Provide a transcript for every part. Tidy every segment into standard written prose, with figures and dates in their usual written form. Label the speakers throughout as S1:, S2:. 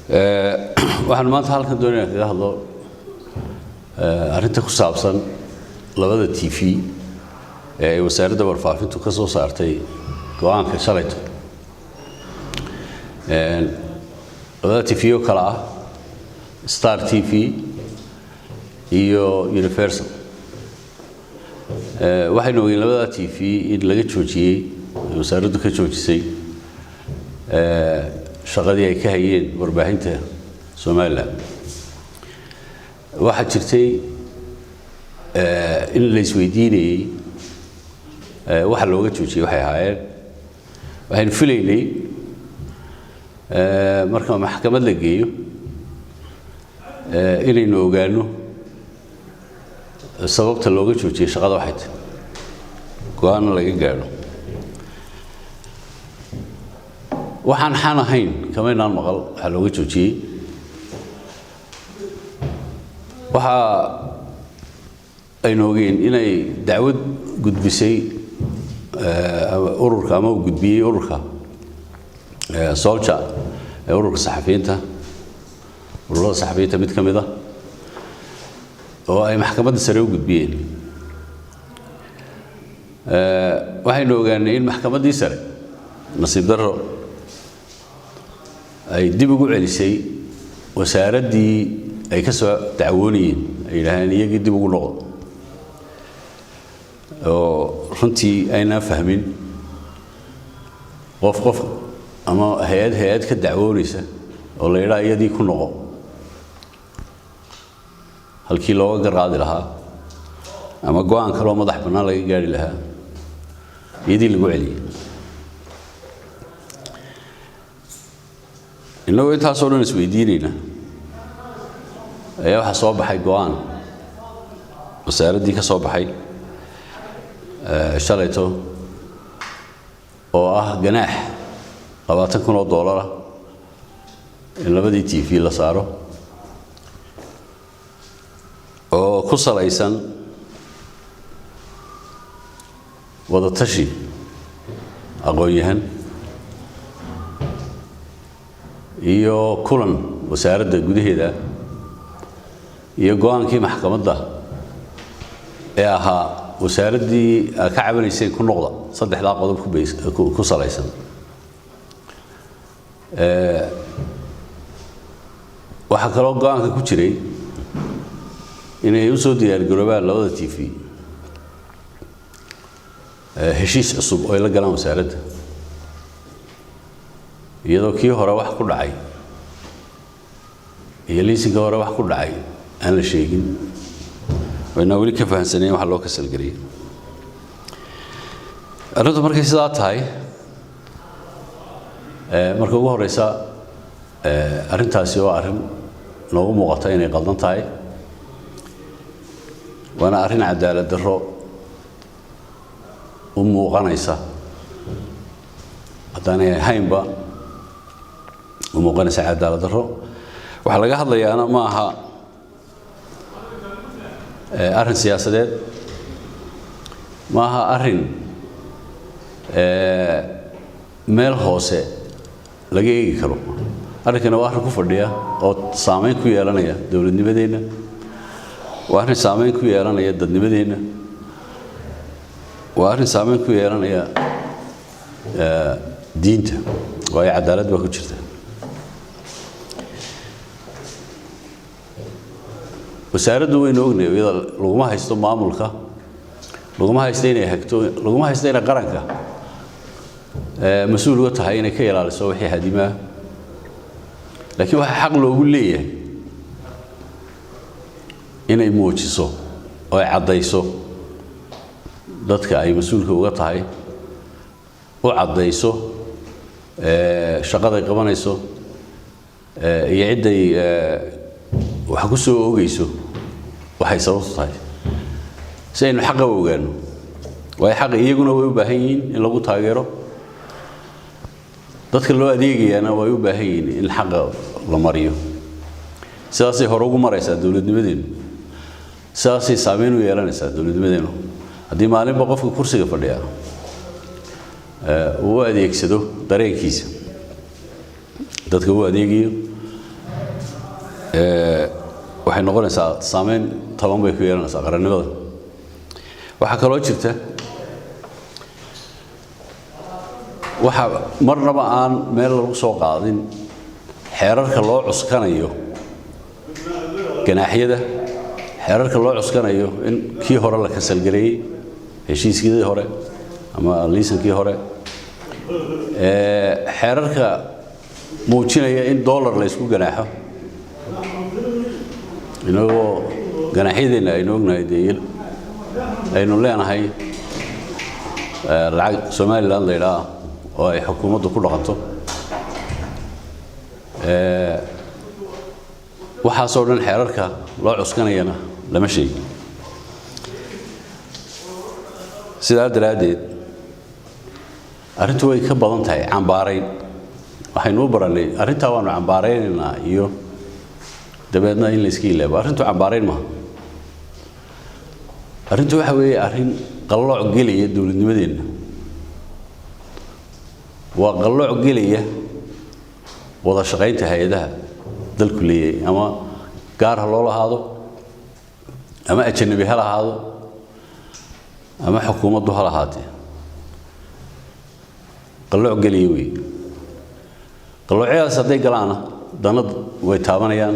S1: Waxaan maanta halkan doonaya kaga hadlo arrinta ku saabsan labada TV ee ay wasaaradda warfaafintu ka soo saartay go-aanka shalayto. Labada TV oo kale ah Star TV iyo Universal. Waxaynu ogeyn labada TV in laga joojiyey, wasaaraddu ka joojisay shaqadii ay ka hayeen warbaahinta Somaliland. Waxaa jirtay in la isweydiinayey waxa looga joojiyey waxay ahaayeen. Waxaynu filaynay marka maxkamad la geeyo inaynu ogaano sababta looga joojiyey shaqada, waxay tahay go-aanna laga gaadho. Waxaan xan ahayn kamaynaan maqal waxaa looga joojiyey. Waxa aynu ogeyn inay dacwad gudbisay ururka ama uu gudbiyey ururka Solja ee ururka saxafiyiinta, ururada saxafiyiinta mid ka mid ah, oo ay maxkamadda sare u gudbiyeen. Waxaynu ogaanay in maxkamaddii sare, nasiib darro, ay dib ugu celisay wasaaraddii ay ka soo dacwoonayeen, ay yidhaaheen iyagii dib ugu noqdo, oo runtii aynaan fahmin qof qof ama hay-ad hay-ad ka dacwoonaysa oo la yidhaha iyadii ku noqo halkii looga garqaadi lahaa ama go-aan kaloo madax bannaan laga gaari lahaa, iyadii lagu celiyey. Innagoo intaasoo dhan isweydiinayna ayaa waxaa soo baxay go-aan wasaaraddii ka soo baxay shalayto, oo ah ganaax $20,000 ah in labadii TV la saaro, oo ku salaysan wadatashi aqoon-yahan iyo kulan wasaaradda gudaheeda iyo go-aankii maxkamadda ee ahaa wasaaraddii aa ka cabanayseen ku noqda, saddexdaa qodob ku salaysan. Waxaa kaloo go-aanka ku jiray inay u soo diyaargaroobaan labada TV heshiis cusub oo ay la galaan wasaaradda, iyadoo kii hore wax ku dhacay iyo liisinka hore wax ku dhacay aan la sheegin, waynaa weli ka fahamsanayn waxa loo kasalgeliyay arrintu. Markay sidaa tahay, marka ugu horeysa, arrintaasi waa arrin noogu muuqata inay qaldan tahay, waana arrin cadaalad darro u muuqanaysa, haddaanay ahaynba u muuqanaysa cadaalad darro. Waxaa laga hadlayaana ma aha arrin siyaasadeed, ma aha arrin meel hoose laga eegi karo. Arrinkani waa arrin ku fadhiya oo saameyn ku yeelanaya dowladnimadeenna, waa arrin saameyn ku yeelanaya dadnimadeenna, waa arrin saameyn ku yeelanaya diinta, waayo cadaalad baa ku jirta. Wasaaraddu waynu ognahay, iyada laguma haysto maamulka, laguma haysto inay hagto, laguma haysto inay qaranka mas-uul uga tahay inay ka ilaaliso wixii hadimaa, laakiin waxaa xaq loogu leeyahay inay muujiso oo ay caddayso dadka ay mas-uulka uga tahay, u caddayso shaqaday qabanayso iyo cidday wax ku soo oogayso waxay sababtu tahay, si aynu xaqa u ogaano. Waayo xaqa iyaguna way u baahan yihiin in lagu taageero, dadka loo adeegayaana way u baahan yihiin in xaqa la mariyo. Sidaasay hore ugu maraysaa dowladnimadeennu, sidaasay saameyn u yeelanaysaa dowladnimadeennu. Haddii maalinba qofka kursiga fadhiya uu u adeegsado dareenkiisa dadka u adeegayo, Waxay noqonaysaa saameyn taban bay ku yeelanaysaa qarannimada. Waxaa kaloo jirta waxa marnaba aan meel lagu soo qaadin xeerarka loo cuskanayo ganaaxyada, xeerarka loo cuskanayo in kii hore la kasalgareeyey, heshiiskii hore ama liisankii hore, xeerarka muujinaya in dollar la isku ganaaxo, inagoo ganaaxyadeenna aynu ognahay dee aynu leenahay lacag Somaliland la yidhaah oo ay xukuumaddu ku dhaqanto. Waxaasoo dhan xeerarka loo cuskanayana lama sheegin. Sidaa daraaddeed arrintu way ka badan tahay cambaarayn. Waxaynu u barannay arrintaa waanu cambaaraynaynaa iyo dabeedna in la iska ilaabo. Arrintu cambaarayn maaha. Arrintu waxa weeye arrin qallooc gelaya dowladnimadeenna, waa qallooc gelaya wada shaqaynta hay-adaha dalku leeyahay, ama gaar ha loo lahaado, ama ajanabi ha lahaado, ama xukuumaddu ha lahaatee. Qallooc gelaya weeye. Qalloocyadaas hadday galaana danad way taabanayaan,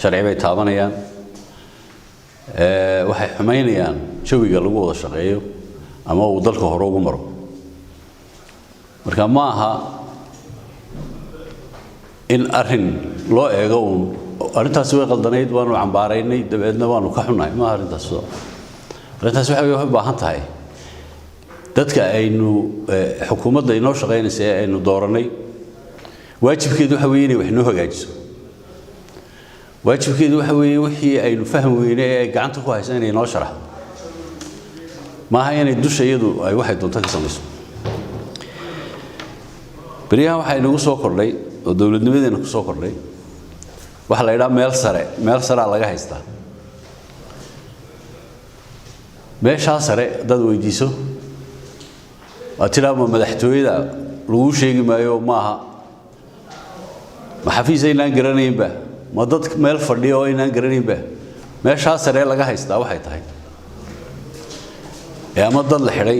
S1: sharci bay taabanayaan, waxay xumaynayaan jawiga lagu wada shaqeeyo ama uu dalka hore ugu maro. Marka ma aha in arrin loo eego uun arrintaasi way qaldanayd, waanu cambaaraynay, dabeedna waanu ka xunnahay. Maaha arrintaas. Arrintaas waxa way u baahan tahay dadka aynu xukuumadda inoo shaqaynaysa ee aynu doorannay, waajibkeedu waxa weeye inay wax noo hagaajiso. Waajibkeedu waxa weeye wixii aynu fahmi weyne ee ay gacanta ku haysa inay noo sharaxdo, maaha inay dusha iyadu ay waxay doonto ka samayso. Beryahan waxaa inagu soo kordhay oo dowladnimadeena ku soo kordhay waxaa la yidhaha meel sare, meel saraa laga haystaa. Meeshaa sare haddaad weydiiso waa tidhaa ma madaxtooyada laguu sheegi maayo, maaha ma xafiis aynaan garanaynba, ma dad meel fadhiya oo aynaan garanaynba. Meeshaa sare laga haystaa waxay tahay ee ama dad la xidhay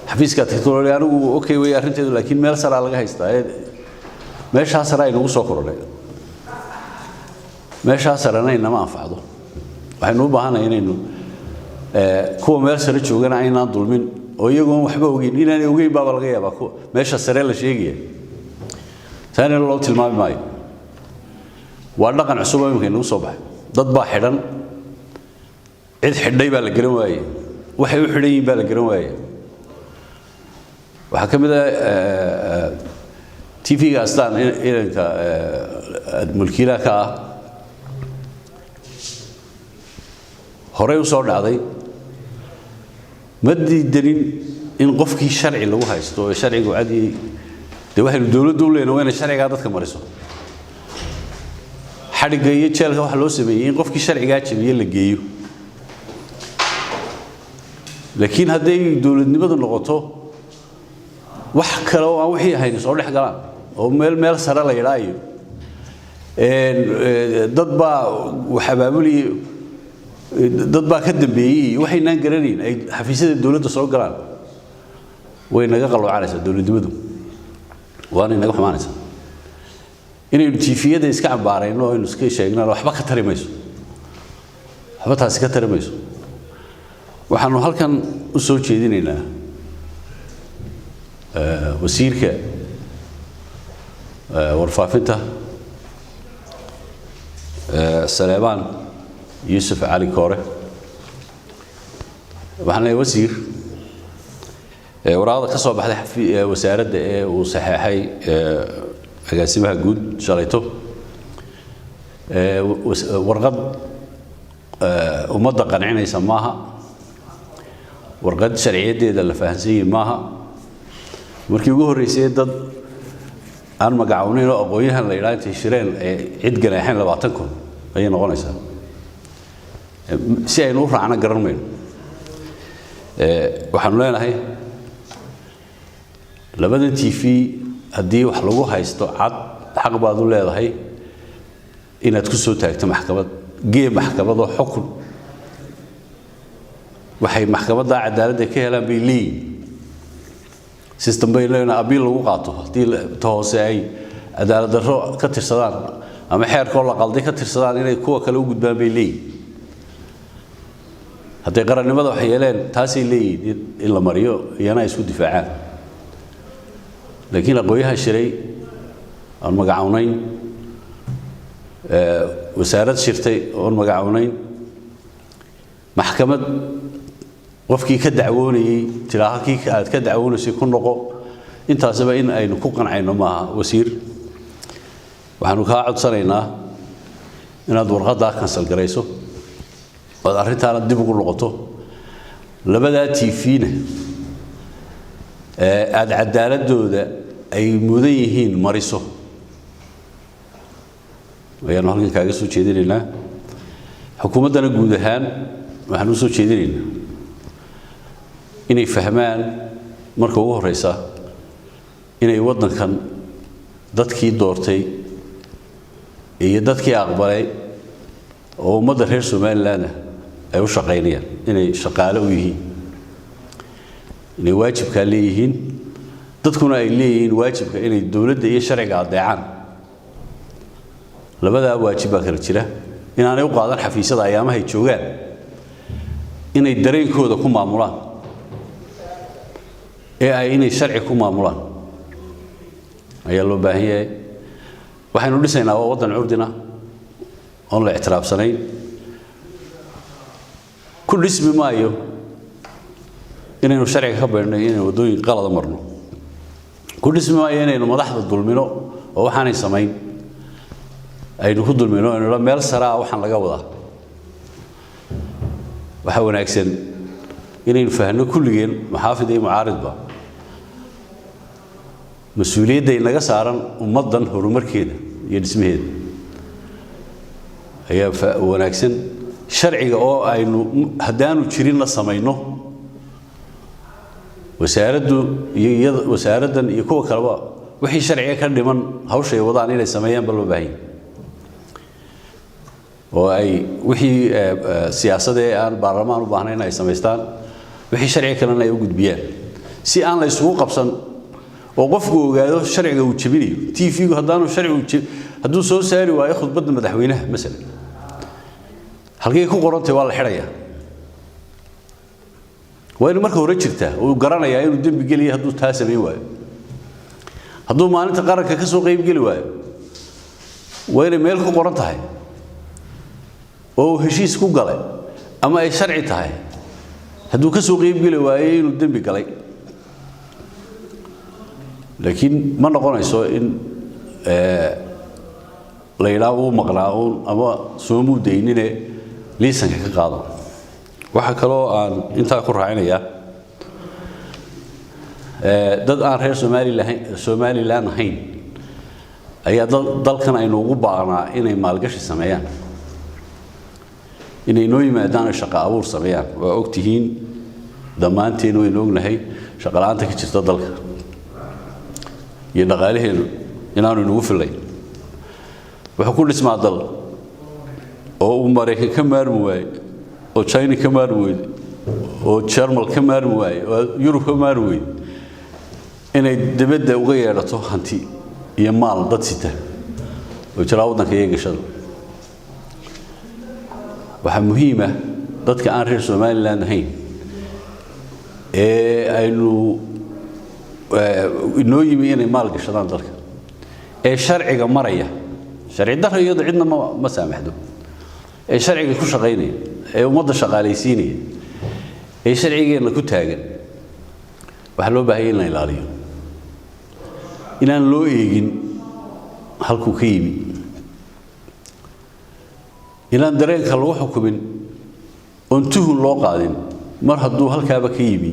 S1: xafiiska tagto anigu okay wey arrinteedu, laakiin meel saraa laga haystaa ee meeshaa sare aynagu soo kordhay. Meeshaa sarena inama anfacdo. Waxaynu u baahanahay inaynu kuwa meel sare joogana aynaan dulmin oo iyagoon waxba ogeyn, inaanay ogeyn baaba laga yaabaa kuwa meesha sare la sheegaya, taana loo tilmaami maayo. Waa dhaqan cusub oo imika inagu soo baxay. Dad baa xidhan, cid xidhay baa la garan waayey, waxay u xidhan yihiin baa la garan waayey. Waxaa ka mid ah TV-ga Astaan, inanka mulkiilaha ka ah, horey u soo dhacday. Ma diidanin in qofkii sharci lagu haysto ee sharcigu cadiyey, dee waxaynu dowladdu u leenahay waa inay sharcigaa dadka mariso. Xadhigga iyo jeelka waxaa loo sameeyey in qofkii sharcigaa jabiye la geeyo. Laakiin hadday dowladnimadu noqoto wax kale oo aan wixii ahayn soo dhex galaan oo meel meel sare la yidhaa iyo dad baa wax abaabuliyey, dad baa ka dambeeyey iyo waxaynaan garanayn ay xafiisyada dowladda soo galaan, way naga qaloocanaysaa dowladnimadu, waana inaga xumaanaysaa. Inaynu tiifiyada iska cambaarayno aynu iska sheegnana waxba ka tari mayso, waxba taasi ka tari mayso. Waxaanu halkan u soo jeedinaynaa wasiirka warfaafinta Saleebaan Yuusuf Cali Koore. Waxaan leeyahay wasiir, waraaqda ka soo baxday wasaaradda ee uu saxeexay agaasimaha guud shalayto, warqad ummadda qancinaysa maaha, warqad sharciyaddeeda la fahansan yahay maaha. Markii ugu horreysay dad aan magacawnayn oo aqoon-yahan la yidhaha intay shireen ay cid ganaaxeen 20,000 ayay noqonaysaa. Si aynu u raacno garan mayno. Waxaanu leenahay labadan TV haddii wax lagu haysto cad, xaq baad u leedahay. Inaad ku soo taagto maxkamad, gee maxkamadoo xukun, waxay maxkamadda cadaaladda ka helaan bay leeyihin. System bay leeyihin appeal lagu qaato haddii ta hoose ay cadaalad darro ka tirsadaan ama xeerkoo la qalday ka tirsadaan, inay kuwa kale u gudbaan bay leeyihin. Hadday qarannimada wax yeeleen, taasay leeyihin in la mariyo, iyana ay isku difaacaan. Laakiin aqoonyahan shiray oon magacawnayn, wasaarad shirtay oon magacawnayn, maxkamad qofkii ka dacwoonayey tiraa halkii aad ka dacwoonaysay ku noqo, intaasba in aynu ku qancayno maaha. Wasiir, waxaanu kaa codsanaynaa inaad warqaddaa cancel garayso, ood arrintaana dib ugu noqoto, labadaa TV-na aada cadaaladooda ay mudan yihiin mariso ayaanu halkan kaaga soo jeedinaynaa. Xukuumaddana guud ahaan waxaan u soo jeedinaynaa inay fahmaan marka ugu horeysa inay waddankan dadkii doortay iyo dadkii aqbalay oo ummadda reer Somaliland ay u shaqaynayaan, inay shaqaale u yihiin, inay waajibkaa leeyihiin, dadkuna ay leeyihiin waajibka inay dowladda iyo sharciga adeecaan. Labadaa waajib baa kala jira. Inaanay u qaadan xafiisyada ayaamahay joogaan inay dareenkooda ku maamulaan, ee ay inay sharci ku maamulaan ayaa loo baahan yahay. Waxaynu dhisaynaa waa waddan curdina oon la ictiraafsanayn. Ku dhismi maayo inaynu sharciga ka baydhno, inaynu waddooyin qalada marno. Ku dhismi maayo inaynu madaxda dulmino oo waxaanay samayn aynu ku dulmino, aynu meel saraa waxaan laga wadaa. Waxaa wanaagsan inaynu fahanno kulligeen, muxaafid iyo mucaaridba, mas-uuliyadda inaga saaran ummaddan horumarkeeda iyo dhismaheeda ayaa wanaagsan. Sharciga oo aynu haddaanu jirin la samayno, wasaaraddu iyo wasaaraddan iyo kuwa kaleba wixii sharciga ka dhiman hawshay wadaan inay sameeyaan ba loo baahan yahay, oo ay wixii siyaasadee aan baarlamaan u baahnayn ay samaystaan, wixii sharciga kalena ay u gudbiyaan, si aan la isugu qabsan oo qofku ogaado sharciga uu jebinayo. TV-gu haddaanu sharcigu, hadduu soo saari waayo khudbadda madaxweynaha masalan, halkay ku qorantay, waa la xidhayaa. Waa inuu marka hore jirtaa uu garanayaa inuu dembi geliya hadduu taa samayn waayo. Hadduu maalinta qaranka ka soo qayb geli waayo, waa inay meel ku qoran tahay oo uu heshiis ku galay ama ay sharci tahay hadduu ka soo qayb geli waayo inuu dembi galay. Laakiin ma noqonayso in la yidhaah uu maqnaa uun ama soomuu daynine, liisanka ka qaado. Waxaa kaloo aan intaa ku raacinayaa, dad aan reer Somaliland ahayn ayaa dalkan aynu ugu baaqnaa inay maalgashi sameeyaan, inay noo yimaadaan oo shaqo abuur sameeyaan. Waa ogtihiin, dhammaanteen waynu ognahay shaqo la'aanta ka jirta dalka iyo dhaqaalaheenu inaanu inagu filayn. Wuxuu ku dhismaa dal oo uu Maraykan ka maarmi waaye, oo China ka maarmi weyde, oo Jarmal ka maarmi waaye, oo Yurub ka maarmi weyde, inay dibadda uga yeedhato hanti iyo maal dad sita oo jiraa waddanka iyo gashada. Waxaa muhiim ah dadka aan reer Somaliland ahayn ee aynu inoo yimi inay maal gashadaan dalka ee sharciga maraya, sharci darro iyadu cidna ma saamaxdo, ee sharciga ku shaqaynaya, ee ummadda shaqaalaysiinaya, ee sharcigeenna ku taagan, waxaa loo baahanya in la ilaaliyo, inaan loo eegin halkuu ka yimi, inaan dareenka lagu xukumin oon tuhun loo qaadin. Mar hadduu halkaaba ka yimi,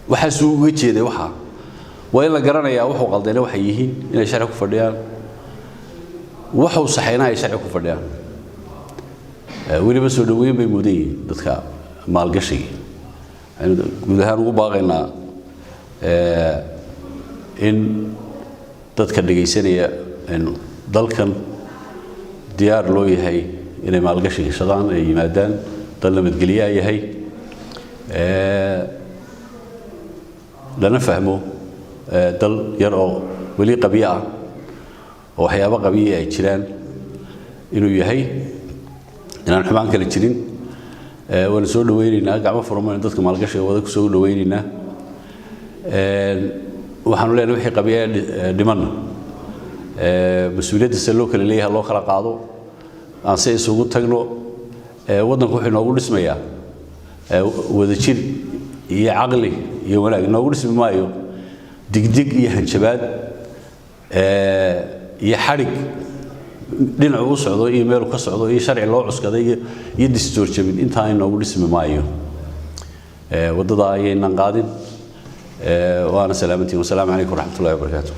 S1: waxaasuu uga jeeday, waxaa waa in la garanayaa wuxuu qaldayna waxay yihiin inay sharci ku fadhiyaan, waxuu saxayna ay sharci ku fadhiyaan. Weliba soo dhoweyn bay mudan yihiin dadka maalgashiga. Waxaynu guud ahaan ugu baaqaynaa in dadka dhegaysanaya aynu dalkan Diyaar loo yahay inay maalgashi gashadaan, ay yimaadaan, dal nabadgelyaa yahay, lana fahmo dal yar oo weli qabyo ah oo waxyaabo qabiya ay jiraan inuu yahay, inaan xumaan kale jirin. Waanu soo dhawaynaynaa, gacmo furan dadka maalgashiga wada ku soo dhawaynaynaa. Waxaanu leenahay wixii qabya dhimanna mas-uuliyadda se loo kala leeyahay loo kala qaado, aan se isugu tagno. Waddanku wuxuu inoogu dhismayaa wadajir iyo caqli iyo wanaag, inoogu dhismi maayo digdig iyo hanjabaad iyo xadhig dhinacu u socdo iyo meelu ka socdo iyo sharci loo cuskaday iyo distoor jabin. Intaa inoogu dhismi maayo, waddadaa ayaynan qaadin. Waana salaamantiin. Wasalaamu calaykum waraxmatullahi wabarakaatu.